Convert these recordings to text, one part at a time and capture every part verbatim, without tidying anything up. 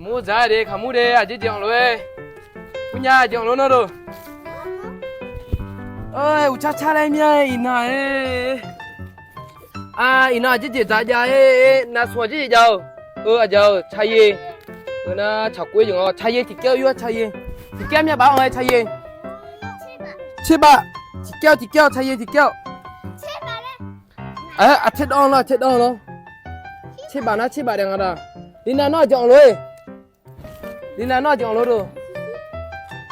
Mur dzaq de, kaqmur de, aqjeq jeq anq lof-aer. Murnya aqjeq anq lof nar lof. Uqcar car laer mir-a iqnan-aer. Iqnan aqjeq jeq dzaq jav-aer, navsmq aqjeq jeq jav-eu. Eu, aqjeq-eu, caye. Eu nar tsaqkov-aer jeq nga, caye tiqkyaer-eu yur-a, caye. Tiqkyaer myav baf-anr-aer caye. Tserbaf. Tiqkyaer-eu, tiqkyaer-eu, caye tiqkyaer-eu. Aer, aqtaer dawv-anr lar, aqtaer dawv-anr lar. Tserbaf nar tserbaf daef nga da. Linav nawr aqjeq anq lof-aer. Linav nawr aqjeq anq lof-aer.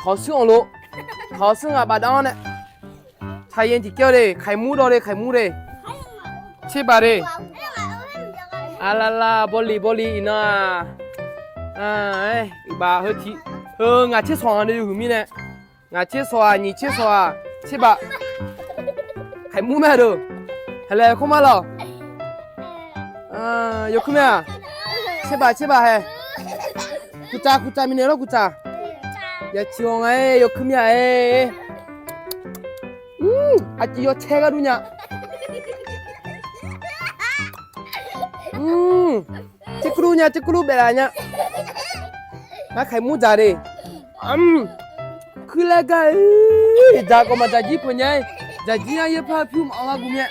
Kawq suir anq lof. Kawq suir ngaq baf dav-anr nae. Caye tiqkyaer-eu de, kaqmur dawv de, kaqmur de. Tserbaf de. Arlala, bawli, bawli iqnan-aq. Iqbaf heu tiq, heu ngaq tser sawq-anr de yawhuiq mirnae. Ngaq tser sawq-aq, nyiq tser sawq-aq, tserbaf. Kaqmur mae-a deuq. Haqlaeq kawr mar lawq. Yawkuir mya-aq. Tserbaf, tserbaf hae. Kuqtsaq, kuqtsaq mirnae lawr kuqtsaq. Yawciq-awq nga-aer, yawkuir mya-aer. Aqciq yawcaer ghardur nya. Tserkurlur nya, tserkurlur baef laf nya. Ngar kaqmur dzaq de. Kuirlaer gar-ir. Dzaq khawf maqdzaq jir peuq nya-ir. Dzaq jir-anr yaerpar pyur maqanr gar guv myav.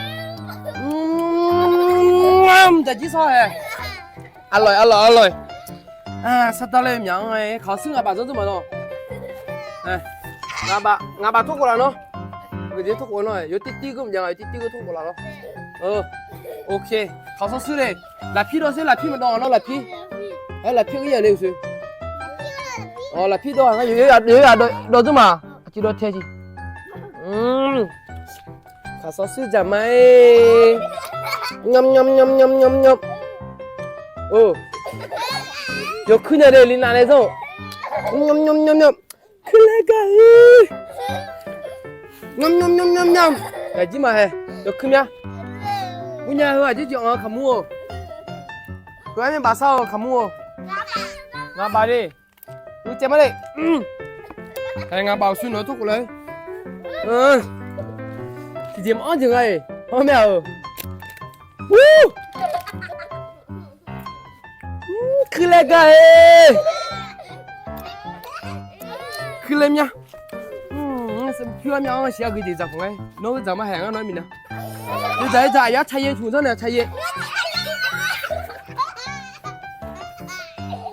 Dzaq jir sawr hae. Aqlawq, aqlawq, aqlawq. Sardar laer myaq-anr-aer kawq suir ngaq baf zanr dzanr maq nawr. Ngaq baf, ngaq baf tawr khof laf nawr. Ngaq jeq tawr khof nawr, yawtir tir geur maqjav nga, yawtir tir geur tawr khof laf nawr. Ok, kawq sawr suir le. Lafpir dawv sher, lafpir maqdawv-a nawr, lafpir. Aer, lafpir ir yaf le uqshoe. Awq, lafpir dawv-aq ngar yoeq yaq dawv dzanr maq. Aqciq dawv tae jeq. Kawq sawr suir dzaq ma-aer. Nyam nyam nyam nyam nyam nyam. Yawkuir nya de, Linav nae zanr. Nyam nyam nyam nyam. Kuirlaer gar-ir. Nyam nyam nyam nyam nyam. Dzaq jir maq hae. Yawkuir mya. Murnya heu aqjeq jeq anq-eu kaqmur-or. Heu-aer myav baf sar-eu kaqmur-or. Ngaq baf de. Uicaev ma le. Hae, ngaq baf uqshoe nawq-eu tawr khof laf-aer. Tiqjeq maqanr jeq nga-iq. Anr mya-euq. Kuirlaer gar-ir. Kuirlaer mya. Pyur-aer mya-anr siq-aer gui jeq dzaq paq nga. Nawr-eu dzaq ma haeq ngar nawr-aer minav. Dzaq-aer dzaq aqyar caye tmq zanr nae caye.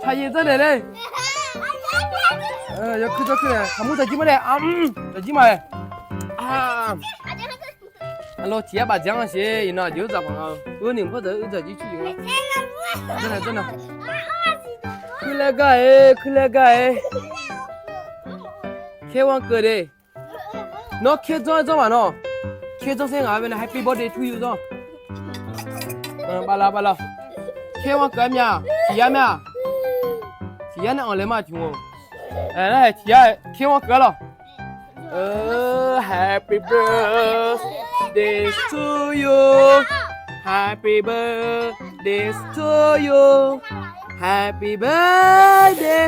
Caye zanr nae le. Yawkuir dzawr kuir nae kaqmur dzaq jir ma nae, dzaq jir ma-aer. Aqlawq tiq yar baf dzaq-anr siq, iqnan aqjeq-anr dzaq paq nga-eu. Ur ni mq pawr dzaq-eu dzaq jir cur jeq nga. Zanr nae zanr nae. Kuirlaer gar-ir, kuirlaer gar-ir. Kaer ghanr keuv de. Nawr kaer dzanr-aer dzanr maq nawr. Kaer dzanr sher ngaq-anr bae nae happy birthday to you zanr. Bala bala. Kaer ghanr keuv-aer mya. Tiq yar mya. Tiq yar nae anqlaeq ma tiq mq. Aernar tiq yar kaer ghanr keuv-aer lawq. Happy birthday to you. Happy birthday to you. Happy birthday.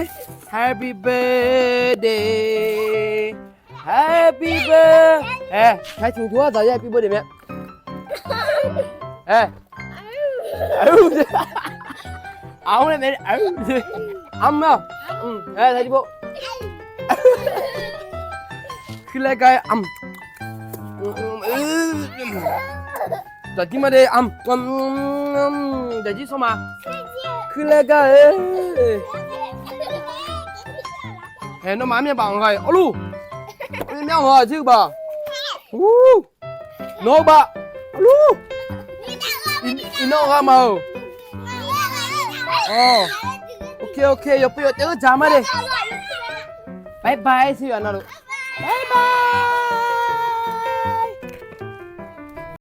Happy birthday. Happy birthday. Aer, taiq tiq mq tiq-aer dzaq-ir happy birthday mae. Aer. Aqmr nae mae. Aqmr-a. Aer, taiq tiq bo. Kuirlaer gar-ir. Dzaq jir ma de. Dzaq jir sawr ma. Kuirlaer gar-ir. Haeq, nawmaf-anr myav baf anq gha-iq awrlur. Myav anq gha-iq jir-eu baf. Nawq-eu baf. Awrlur. Iqnan gha ma-euq. Ok ok, yawpuiv yawtaef-eu dzaq ma de. Bye bye, see you another. Bye bye.